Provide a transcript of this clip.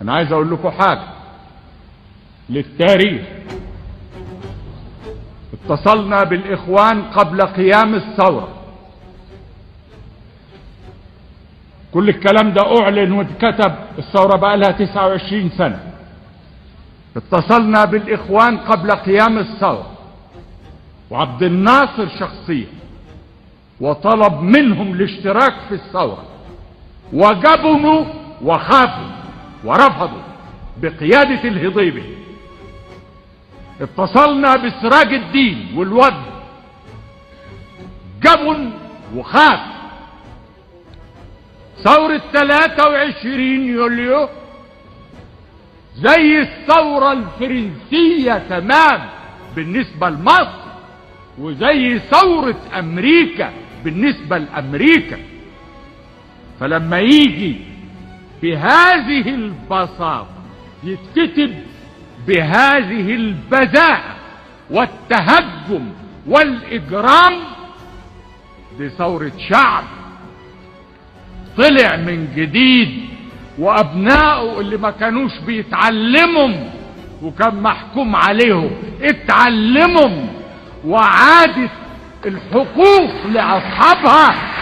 انا عايز اقول لكم حاجة للتاريخ. اتصلنا بالاخوان قبل قيام الثورة، كل الكلام ده اعلن واتكتب، الثورة بقى لها 29 سنة. اتصلنا بالاخوان قبل قيام الثورة وعبد الناصر شخصيا، وطلب منهم الاشتراك في الثورة، وجبنوا وخافوا ورفضوا بقيادة الهضيبي. اتصلنا بسراج الدين والوفد، جبن وخاف. ثورة 23 يوليو زي الثورة الفرنسية تمام بالنسبة لمصر، وزي ثورة أمريكا بالنسبة لأمريكا. فلما يجي بهذه البساطة يتكتب بهذه البذاءة والتهجم والإجرام، دي ثورة شعب طلع من جديد، وأبنائه اللي ما كانوش بيتعلموا وكان محكوم عليهم اتعلموا، وعادت الحقوق لأصحابها.